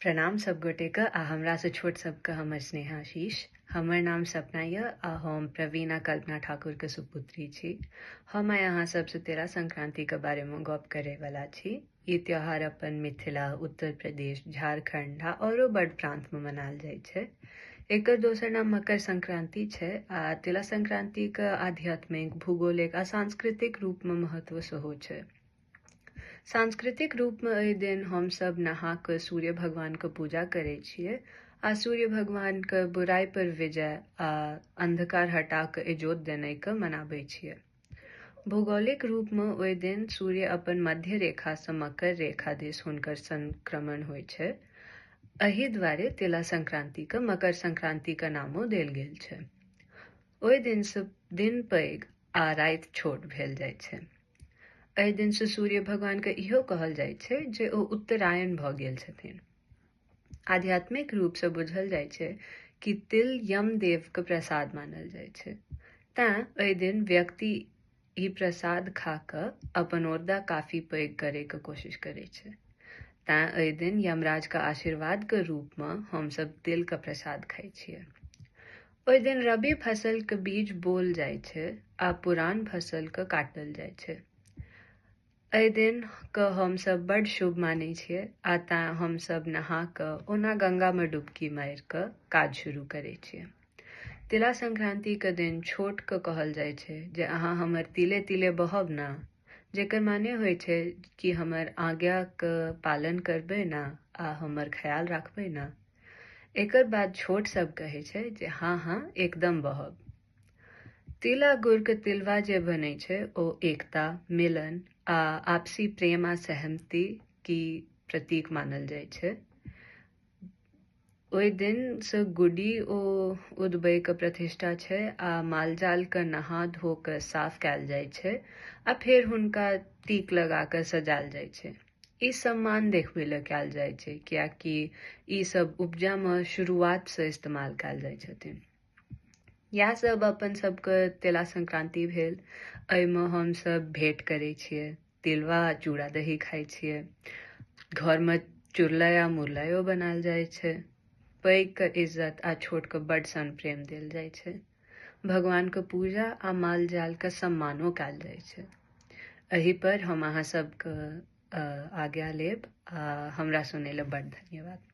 प्रणाम सब गोटेके आ हमरासँ छोट सबके हमर स्नेहाशीष। हमर नाम सपना यऽ आ हम प्रवीण आ कल्पना ठाकुरके सुपुत्री छी। हम आइ अहाँ सबसँ तिला संक्रांतिके बारेमे गप करैवला छी। ई त्योहार अपन मिथिला, उत्तर प्रदेश, झारखंड आ औरो बड प्रांतमे मनायल जाइ छै। एकर दोसर नाम मकर संक्रांति छै आ तिला संक्रांतिके आध्यात्मिक, भूगोलिक आ सांस्कृतिक रूपमे महत्व सेहो छै। सांस्कृतिक रूपमे एहि दिन हमसभ नहा कऽ सूर्य भगवानके पूजा करै छियै आ सूर्य भगवानके बुराइ पर विजय आ अन्धकार हटा कऽ इजोत देनाइके मनाबै छियै। भौगोलिक रूपमे ओहि दिन सूर्य अपन मध्य रेखासँ मकर रेखा दिस हुनकर संक्रमण होइ छै। एहि दुआरे तिला संक्रांतिके मकर संक्रांतिके नामो देल गेल छै। ओहि दिनसँ दिन पैघ आ राति छोट भेल जाइ छै। एहि दिनसँ सूर्य भगवानके इहो कहल जाइ छै जे ओ उत्तरायण भऽ गेल छथिन। आध्यात्मिक रूपसँ बुझल जाइ छै कि तिल यमदेवके प्रसाद मानल जाइ छै, तैँ एहि दिन व्यक्ति ई प्रसाद खा कऽ अपन औरदा काफी पैघ करैके कोशिश करै छै। तैँ एहि दिन यमराजके आशीर्वादके रूपमे हमसभ तिलके प्रसाद खाइ छियै। ओहि दिन रबी फसलके बीज बोल जाइ छै आ पुरान फसलके काटल जाइ छै। एहि दिन के हमसभ बड्ड शुभ मानै छियै आ तैँ हमसभ नहा कऽ ओना गंगामे डुबकी मारि कऽ काज शुरू करै छियै। तिला संक्रांतिके दिन छोटके कहल जाइ छै जे अहाँ हमर तिले तिले बहब ने, जेकर माने होइ छै कि हमर आज्ञाके पालन करबै ने आ हमर ख्याल राखबै ने। एकर बाद छोट सब कहै छै जे हाँ हाँ एकदम बहब। तिल आ गुड़के तिलवा जे बनै छै ओ एकता, मिलन आ आपसी प्रेम आ सहमति की प्रतीक मानल जाइ छै। ओहि दिनसँ गुडी ओ उदबैके प्रतिष्ठा छै आ मालजालके नहा धो कऽ साफ कयल जाइ छै आ फेर हुनका टीक लगा कऽ सजायल जाइ छै। ई सम्मान देखबै लए कयल जाइ छै, कियाकि ई सब उपजामे शुरुआतसँ इस्तेमाल कयल जाइ छथिन। इएह सब अपन सबके तिला संक्रांति भेल। एहिमे हमसब भेंट करै छियै, तिलवा चूड़ा दही खाइ छियै, घरमे चुरलाई आ मुरलाइयो बनायल जाइ छै। पैघके इज्जत आ छोटके बड्ड सन प्रेम देल जाइ छै। भगवानके पूजा आ माल जालके सम्मानो कयल जाइ छै। एहि पर हम अहाँ सबके आज्ञा लेब आ हमरा सुनै लए बड्ड धन्यवाद।